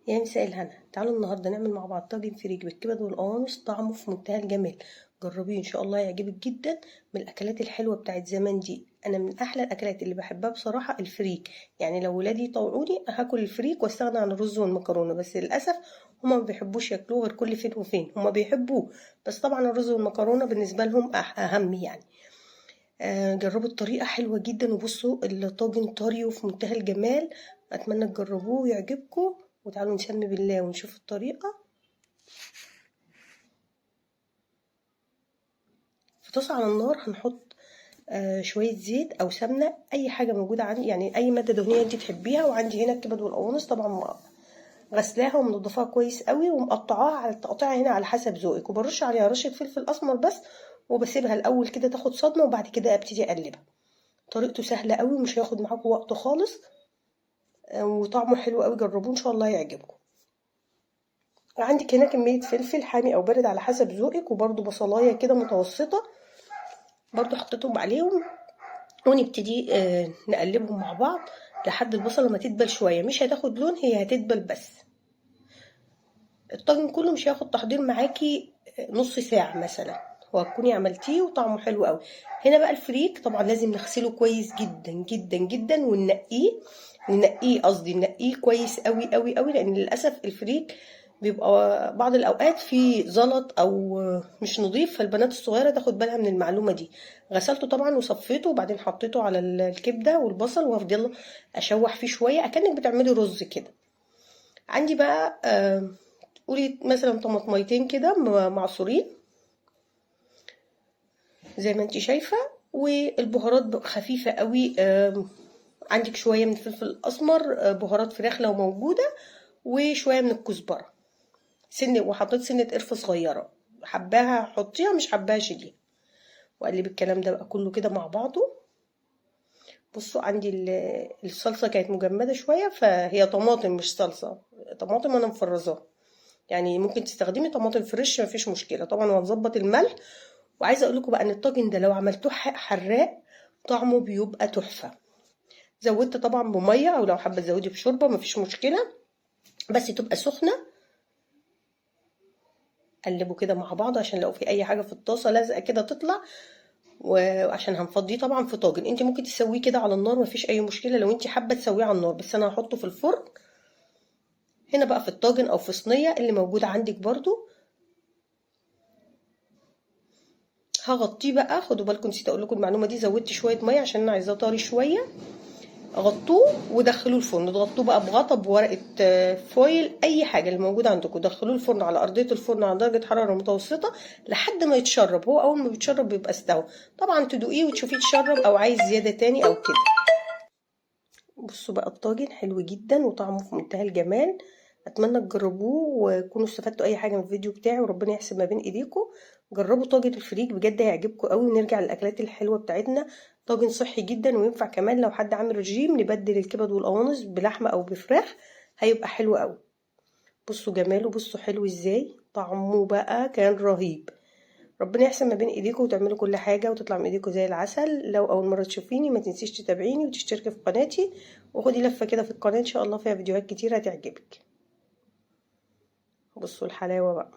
يا مساء الهنا. تعالوا النهارده نعمل مع بعض طاجن فريك بالكبد والقوانص، طعمه في منتهى الجمال. جربيه ان شاء الله يعجبك جدا. من الاكلات الحلوة بتاعت زمان دي، انا من احلى الاكلات اللي بحبها بصراحة الفريك. يعني لو ولادي طوعوني هاكل الفريك واستغنى عن الرز والمكرونه، بس للاسف هما ما بيحبوش ياكلوه غير كل فين وفين. هما بيحبوه بس طبعا الرز والمكرونه بالنسبة لهم اهم يعني. جربوا الطريقة حلوة جدا، وبصوا الطاجن طري وفي منتهى الجمال. اتمنى تجربوه ويعجبكم، وتعالوا نسمي بالله ونشوف الطريقة. في طاسه على النار هنحط شوية زيت او سمنه، اي حاجة موجودة عندي، يعني اي مادة دهنية انت تحبيها. وعندي هنا الكبد والقوانص طبعا غسلاها ومنضفاها كويس قوي، ومقطعاها على التقطيع هنا على حسب ذوقك، وبرش عليها رشه فلفل اسمر بس، وبسيبها الاول كده تاخد صدمة، وبعد كده ابتدي اقلبها. طريقته سهلة قوي ومش هياخد معاكم وقت خالص، وطعمه حلو قوي. جربوه ان شاء الله يعجبكم. عندك هنا كمية فلفل حامي او بارد على حسب ذوقك، وبرده بصلايه كده متوسطه برده حطيتهم عليهم، ونبتدي نقلبهم مع بعض لحد البصله ما تدبل شوية. مش هتاخد لون، هي هتدبل بس. الطاجن كله مش هياخد تحضير معاكي نص ساعة مثلا، وهتكوني عملتيه وطعمه حلو قوي. هنا بقى الفريك طبعا لازم نغسله كويس جدا جدا جدا، وننقيه، ننقيه قصدي ننقيه كويس قوي قوي قوي، لان للاسف الفريك بيبقى بعض الاوقات فيه زلط او مش نظيف، فالبنات الصغيرة تاخد بالها من المعلومة دي. غسلته طبعا وصفيته، وبعدين حطيته على الكبده والبصل، وهفضل اشوح فيه شوية اكنك بتعملي رز كده. عندي بقى قولي مثلا طماطميتين كده معصورين زي ما انت شايفه، والبهارات خفيفة قوي. عندك شوية من الفلفل الاسمر، بهارات فراخ لو موجودة، وشوية من الكزبره سن، وحطيت سنة قرفه صغيرة، حباها حطيها، مش حباها شيليها. واقلب الكلام ده بقى كله كده مع بعضه. بصوا عندي الصلصه كانت مجمده شوية، فهي طماطم مش صلصه، طماطم انا مفرزاها، يعني ممكن تستخدمي طماطم فريش مفيش مشكلة طبعا. وهنظبط الملح. وعايزه اقول لكم بقى ان الطاجن ده لو عملتوه حراق طعمه بيبقى تحفة. زودت طبعا بميه، او لو حابة تزودي بشوربه مفيش مشكلة، بس تبقى سخنة. قلبوا كده مع بعض عشان لو في اي حاجة في الطاسه لازقه كده تطلع، وعشان هنفضيه طبعا في طاجن. انت ممكن تسويه كده على النار مفيش اي مشكلة لو انت حابة تسويه على النار، بس انا هحطه في الفرن. هنا بقى في الطاجن او في صينية اللي موجودة عندك برضو هغطيه بقى. خدوا بالكم نسيت اقول لكم المعلومة دي، زودت شوية مية عشان انا عايزاه طري شوية. غطوه ودخلوه الفرن، ضغطوه بقى بغطا بورقه فويل، اي حاجة اللي موجودة عندكم. دخلوه الفرن على ارضية الفرن على درجه حرارة متوسطه لحد ما يتشرب. هو اول ما بيتشرب بيبقى استوى. طبعا تدوقيه وتشوفيه اتشرب او عايز زيادة تاني او كده. بصوا بقى الطاجن حلو جدا وطعمه في منتهى الجمال. اتمنى تجربوه وتكونوا استفدتوا اي حاجة من الفيديو بتاعي، وربنا يحسن ما بين ايديكم. جربوا طاجن الفريك بجد هيعجبكم قوي. ونرجع للاكلات الحلوة بتاعتنا. طاجن صحي جدا، وينفع كمان لو حد عامل رجيم نبدل الكبد والقوانص بلحمه او بفراخ، هيبقى حلو قوي. بصوا جماله، بصوا حلو ازاي، طعمه بقى كان رهيب. ربنا يحسن ما بين ايديكم وتعملوا كل حاجة وتطلع من ايديكم زي العسل. لو اول مرة تشوفيني ما تنسيش تتابعيني وتشتركي في قناتي، وخدي لفه كده في القناة ان شاء الله فيها فيديوهات كتير هتعجبك. بصوا الحلاوة بقى.